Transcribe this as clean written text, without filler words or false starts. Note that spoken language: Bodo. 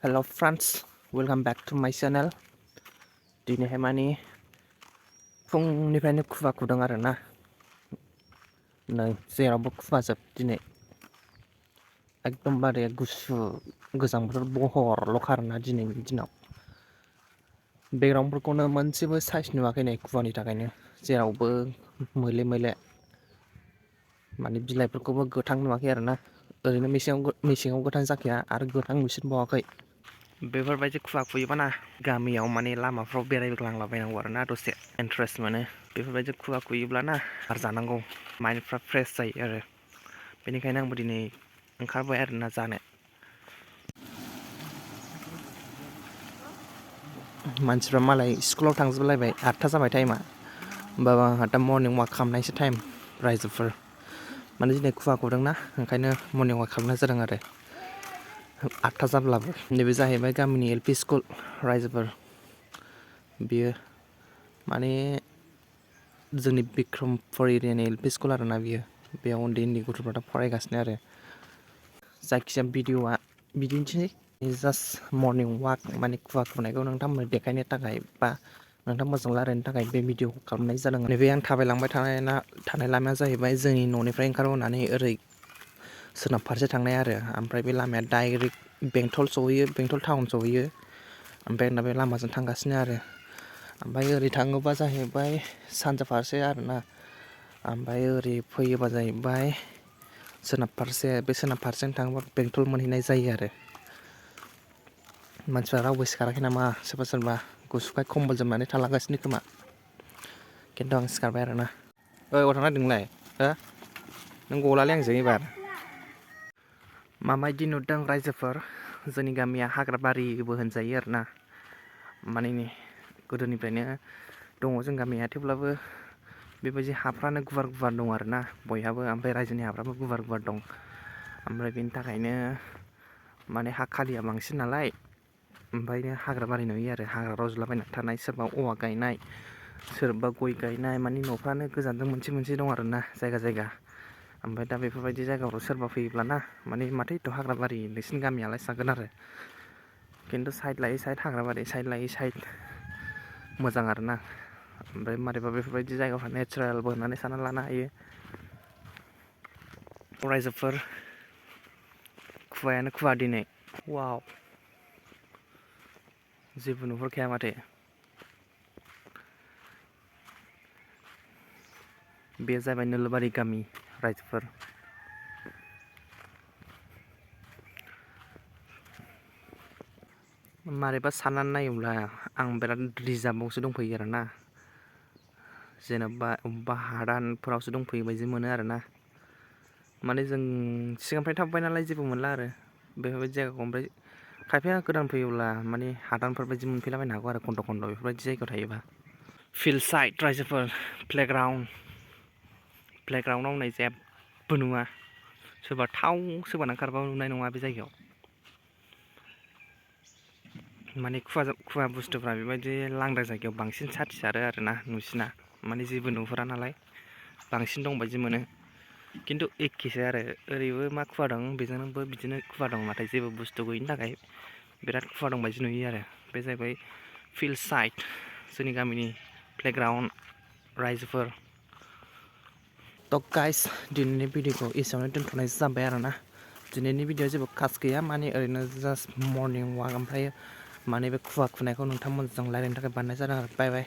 Hello friends, welcome back to my channel. दिनैहाय माने फुंनिफ्रायनो खुवा खुदों आरोना नै जेरावबो खुवाजोब दिनै एकदमबारे गुसु गोजां बोथोर बहरल'खा आरोना दिनैनि दिनाव बेकग्राउन्डफोरखौनो मोनसेबो साइज नुवाखै नै खुवानि थाखायनो जेरावबो मोले मोले माने बिलाइफोरखौबो गोथां नुवाखै आरोना ओरैनो मेसेङाव गोथां जाखाया आरो गोथां नुसिनबावाखै बेफोरबायदि खुवा खुयोबाना गामियाव माने लामाफ्राव बेरायग्लांलाबायनांगौ आरोना दसे इन्ट्रेस्ट मोनो बेफोरबायदि खुवा खुयोब्लाना बार जानांगौ माइन्डफ्रा फ्रेश जायो आरो बेनिखायनो आंबो दिनै ओंखारबाय आरोना जानो मानसिफ्रा मालाय स्कुलाव थांजोबलायबाय 8टा जाबाय टाइमा होमबाबो आंहा दा मर्निं वाक खालामनायसो टाइम रायजोफोर माने दिनै खुवा खुदोंना ओंखायनो मर्निं वाक खालामनाय जादों आरो 8टा जाब्लाबो नैबे जाहैबाय गामिनि एलपि स्कुल रायजोफोर बियो माने जोंनि बिक्रमपुर एरियानि एलपि स्कुल आरोना बियो बेयाव उन्दै उन्दै गथ'फ्रा फरायगासिनो आरो जायखिजाया भिडिअ'आ बिदिनोसै जास्ट मर्निं वाक माने खुवा खुनायखौ नोंथांमोननो देखायनो थाखाय बा नोंथांमोनजों रायलायनो थाखाय बे भिडिअ'खौ खालामनाय जादों नैबे आं थाबायलांबाय थानाय लामाया जाहैबाय जोंनि न'निफ्राय ओंखारबोनानै ओरै सोनाब फारसे थांनाय आरो ओमफ्राय बे लामाया डाइरेक्ट बेंटल सहैयो बेंटल टाउन सहैयो ओमफ्राय आं बे लामाजों थांगासिनो आरो ओमफ्राय ओरै थाङोबा जाहैबाय सानजा फारसे आरोना ओमफ्राय ओरै फैयोबा जाहैबाय सोनाब फारसे बे सोनाब फारसेजों थाङोबा बेंटल मोनहैनाय जायो आरो मानसिफ्रा रावबो सिखाराखै नामा सोरबा सोरबा गुसुखाय खम्बल जोमनानै थालांगासिनो खोमा खिन्थु आं सिखारबाय आरोना ओइ अबाव थांनो नागिरदों नोंलाय हो नों गलालै आंजों एबार माबायदि नुदों रायजोफोर जोंनि गामिया हाग्राबारिबो होनजायो आरोना माने गोदोनिफ्रायनो दङ जों गामिया थेवब्लाबो बेबायदि हाफ्रानो गुवार गुवार दं आरोना बयहाबो ओमफ्राय रायजोनि हाफ्राबो गुवार गुवार दं ओमफ्राय बेनि थाखायनो माने हा खालिया बांसिन नालाय ओमफ्रायनो हाग्राबारि नुयो आरो हाग्रा रज'लाबायना थानाय सोरबा औवा गायनाय सोरबा गय गायनाय माने न'फ्रानो गोजानजों मोनसे मोनसे दं आरोना जायगा जायगा ओमफ्राय दा बेफोरबायदि जायगाफ्राव सोरबा फैयोब्लाना माने माथो एथ' हाग्राबारि नोंसिनि गामियालाय सानगोन आरो खिन्थु साइड लायै साइड हाग्राबारि साइड लायै साइड मोजां आरोना ओमफ्राय मारैबा बेफोरबायदि जायगाफ्रा नेचारेलबो होननानै सानना लानो हायो रायजोफोर खुवायानो खुवा दिनै वाव जेबो नुहुरखाया माथो बे जाबाय नोलबारि गामि रायजोफोर मारैबा साननानै नायोब्ला आं बिराद रिजार्भआवसो दंफैयो आरोना जेनेबा अबेबा हादानफोरावसो दंफैयो बायदि मोनो आरोना माने जों सिगांनिफ्रायनो थाबोबाय नालाय जेबो मोनला आरो बेफोरबायदि जायगाखौ ओमफ्राय खायफाया गोदान फैयोब्ला माने हादानफोर बायदि मोनफैलाबायनो हागौ आरो खन्द' खन्द' बेफोरबायदि जायगायाव थायोबा फिल्ड साइड रायजोफोर प्लेग्राउन्डआव नै जेबो नुवा सोरबा सोरबा ओंखारबाबो नुनाय नङा बे जायगायाव माने खुवा बुस्थुफ्रा बेबायदि लांदां जायगायाव बांसिन साथिसारो आरोना नुसिना माने जेबो नुहुरा नालाय बांसिन दं बायदि मोनो खिन्थु एखेसो आरो ओरैबो मा खुवा दं बेजोंबो बिदिनो खुवा दं नाथाय जेबो बुस्थु गैयिनि थाखाय बिराद खुवा दं बायदि नुयो आरो बे जाहैबाय फिल्ड साइड जोंनि गामिनि प्लेग्राउन्ड रायजोफोर थ' गाइस दिनैनि भिडिअखौ एसेयावनो दोनथ'नाय जाबाय आरोना दिनैनि भिडिअआ जेबो खास गैया माने ओरैनो जास्ट मर्निं वाक ओमफ्राय माने बे खुवा खुनायखौ नोंथांमोनजों रायलायनो थाखाय बानायनाय जादों आरो बाय बाय